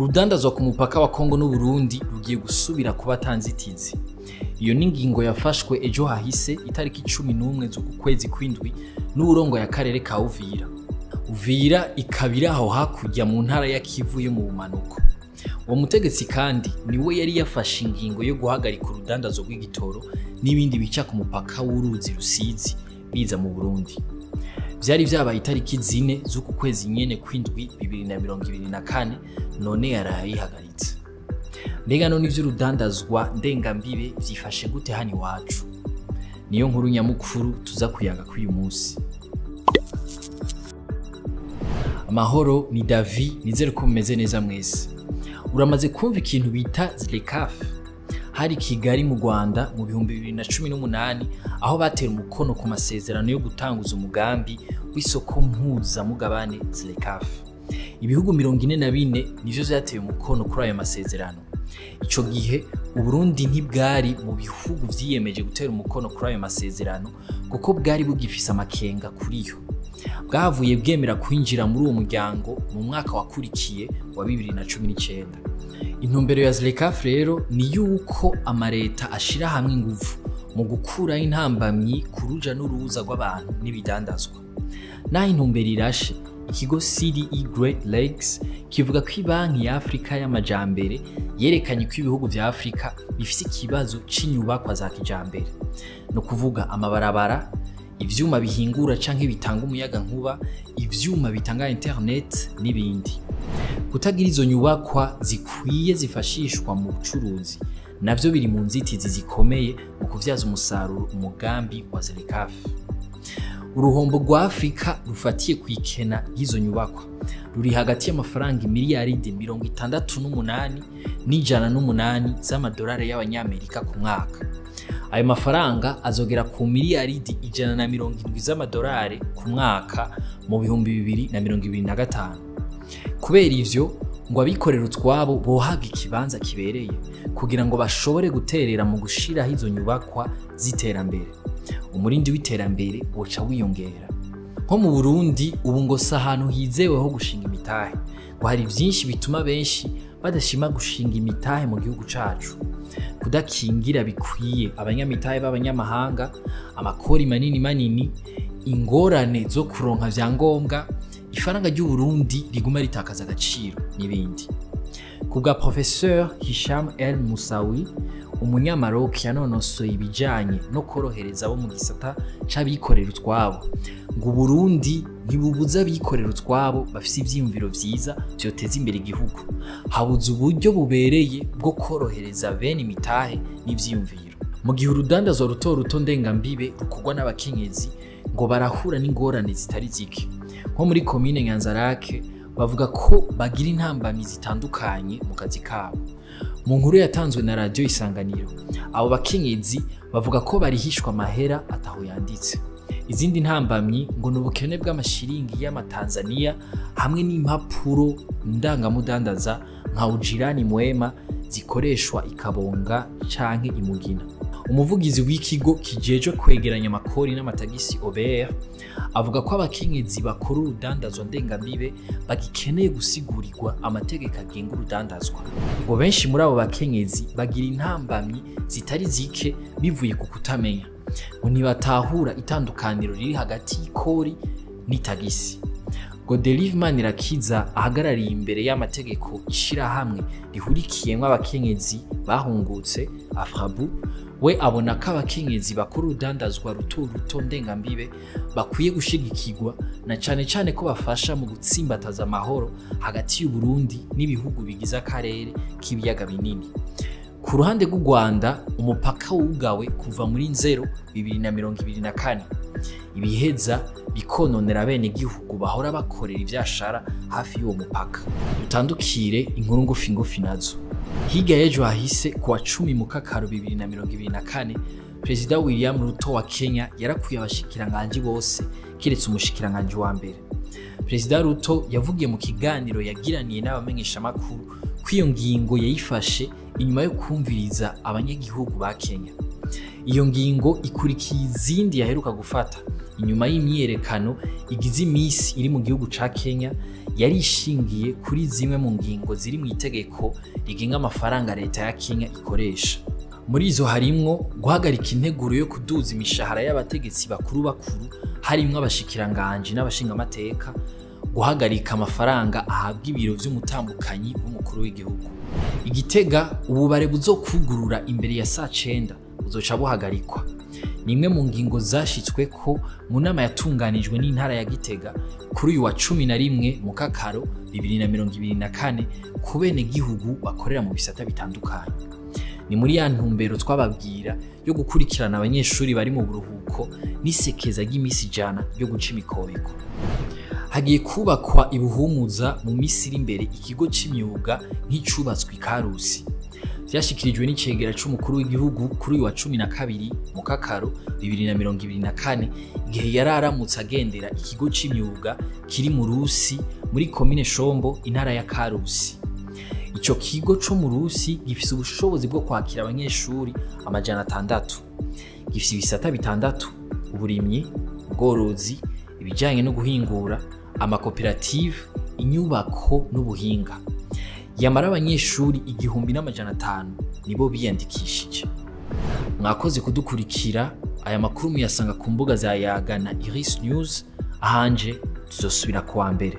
Urudandazwa ku mupaka wa Kongo n'Uburundi rugiye gusubira kuba atanzitizi. Iyo ni ingingo yafashwe ejo hahise itariki 11 z'uku kwezi kw'indwi n'uwurongoye akarere ka Uvira. Uvira ikaba iri aho hakurya mu ntara ya Kivu yo mu bumanuko. Uwo mutegetsi kandi niwe yari yafashe ingingo yo guhagarika urudandazo rw'igitoro n'ibindi bica ku mupaka w'uruzi Rusizi biza mu Burundi. Vyari vyabaye itariki 4 z'uku kwezi nyene kw'indwi 2024, none yaraye yihagaritse. Mbega none ivy'urudandazwa ndengambibe vyifashe gute hano iwacu? Niyo nkuru nyamukuru tuza kuyaga k'uyu munsi. Amahoro ni Davi, nizere ko mumeze neza mwese. Uramaze kumva ikintu bita ZLECAf? Hari Kigali mu Rwanda mu 2018 aho batera umukono ku masezerano yo gutanguza umugambi w'isoko mpuzamugabane ZLECAf. Ibihugu 44 nivyo vyateye umukono kuri ayo masezerano. Ico gihe Uburundi ntibwari mu bihugu vyiyemeje gutera umukono kuri ayo masezerano kuko bwari bugifise amakenga kuri yo. Bwavuye bwemera kwinjira muri uwo muryango mu mwaka wakurikiye wa 2019. Intumbero ya ZLECAf rero ni yuko amareta ashira hamwe inguvu mu gukuraho intambamyi ku ruja n'uruza rw'abantu n'ibidandazwa. Naho intumbero irashe, ikigo CDE Great Lakes kivuga ko Ibanki ya Afrika y'Amajambere yerekanye ko ibihugu vya Afrika bifise ikibazo c'inyubakwa za kijambere. No kuvuga amabarabara, ivyuma bihingura canke bitanga umuyaga nkuba, ivyuma bitanga internet n'ibindi. Kutagira izo nyubakwa zikwiye zifashishwa mu bucuruzi navyo biri mu nzitizi zikomeye mu kuvyaza umusaruro umugambi wa ZLECAf. Uruhombo rwa Afrika rufatiye kw'ikena ry'izo nyubakwa ruri hagati y'amafaranga miliyaridi 68 n'108 z'amadolari y'abanyamerika ku mwaka. Ayo mafaranga azogera ku miliyaridi 170 z'amadolari ku mwaka mu 2025. Kubera ivyo ngo abikorera utwabo bohabwa ikibanza kibereye kugira ngo bashobore guterera mu gushiraho izo nyubakwa z'iterambere. Umurindi w'iterambere woca wiyongera. Nko mu Burundi ubu ngo si ahantu hizewe ho gushinga imitahe, ngo hari vyinshi bituma benshi badashima gushinga imitahe mu gihugu cacu. Kudakingira bikwiye abanyamitahe b'abanyamahanga, amakori manini manini, ingorane zo kuronka vyangombwa, ifaranga ry'u Burundi riguma ritakaza agaciro n'ibindi. Kubwa Professeur Hisham El Musawi, umunyamaroki yanonosoye ibijanye no korohereza abo mu gisata c'abikorera utwabo, ngo Burundi ntibubuza abikorera utwabo bafise ivyiyumviro vyiza vyoteza imbere igihugu. Habuze uburyo bubereye bwo korohereza bene imitahe n'ivyiyumviro. Mu gihe urudandazwa ruto ruto ndengambibe rukorwa n'abakenyezi ngo barahura n'ingorane zitari zike. Nko muri komine Nyanzarake bavuga ko bagira intambamyi zitandukanye mu kazi kabo. Mu nkuru yatanzwe na Radio Isanganiro, abo bakenyezi bavuga ko barihishwa amahera ataho yanditse. Izindi ntambamyi ngo ni ubukene bw'amashiringi y'amatanzania hamwe n'impapuro ndangamudandaza nka ujirani mwema zikoreshwa ikabonga canke imugina. Umuvugizi w'ikigo kijejwe kwegeranya amakori n'amatagisi OBR avuga ko abakenyezi bakora urudandazwa ndengambibe bagikeneye gusigurirwa amategeko agenga urudandazwa. Ngo benshi muri abo bakenyezi bagira intambamyi zitari zike bivuye ku kutamenya. Ngo ntibatahura itandukaniro riri hagati y'ikori n'itagisi. Godelive Manirakiza ahagarariye imbere y'amategeko ishirahamwe rihurikiyemwo abakenyezi bahungutse Afrabu, we abona ko abakenyezi bakora urudandazwa ruto ruto ndengambibe bakwiye gushigikirwa na cane cane ko bafasha mu gutsimbataza amahoro hagati y'u Burundi n'ibihugu bigize akarere k'ibiyaga binini. Ku ruhande rw'u Rwanda, umupaka wugawe kuva muri 0 2024. Ibiheza bikononera bene gihugu bahora bakorera ivyashara hafi y'uwo mupaka. Dutandukire inkuru ngufi ngufi nazo. Hirya y'ejo hahise kuwa 10 Mukakaro 2024, Perezida William Ruto wa Kenya yarakuye abashikiranganji bose kiretse umushikiranganji wa mbere. Perezida Ruto yavugiye mu kiganiro yagiraniye n'abamenyeshamakuru ko iyo ngingo yayifashe inyuma yo kumviriza abanyagihugu ba Kenya. Iyo ngingo ikurikiye izindi yaheruka gufata inyuma y'imyiyerekano igize imisi iri mu gihugu ca Kenya Yari ishingiye kuri zimwe mu ngingo ziri mu itegeko rigenga amafaranga leta ya Kenya ikoresha. Muri izo harimwo guhagarika integuro yo kuduza imishahara y'abategetsi bakuru bakuru, harimwo abashikiranganji n'abashingamateka, guhagarika amafaranga ahabwa ibiro vy'umutambukanyi w'umukuru w'igihugu. Igitega ububare buzokugurura imbere ya saa 9 buzoca buhagarikwa. Ni imwe mu ngingo zashitsweko mu nama yatunganijwe n'intara ya Gitega kuri uyu wa 11 Mukakaro 2024 ku benegihugu bakorera mu bisata bitandukanye. Ni muri ya ntumbero twababwira yo gukurikirana abanyeshuri bari mu buruhuko n'isekeza ry'imisi 100 yo guca imikobeko. Hagiye kubakwa ibuhumuza mu misi iri imbere ikigo c'imyuga nk'icubatswe i Karusi. Vyashikirijwe n'icegera c'umukuru w'igihugu kuri uyu wa 12 Mukakaro 2024 igihe yari aramutse agendera ikigo c'imyuga kiri mu Rusi muri komine Shombo, intara ya Karusi. Ico kigo co mu Rusi gifise ubushobozi bwo kwakira abanyeshuri 600. Gifise ibisata 6: uburimyi, ubworozi, ibijanye no guhingura, amakoperative, inyubako n'ubuhinga. Yamara abanyeshuri 1500 nibo biyandikishije. Mwakoze kudukurikira. Aya makuru muyasanga ku mbuga za Yaga na Iris News. Ahanje tuzosubira kuwa mbere.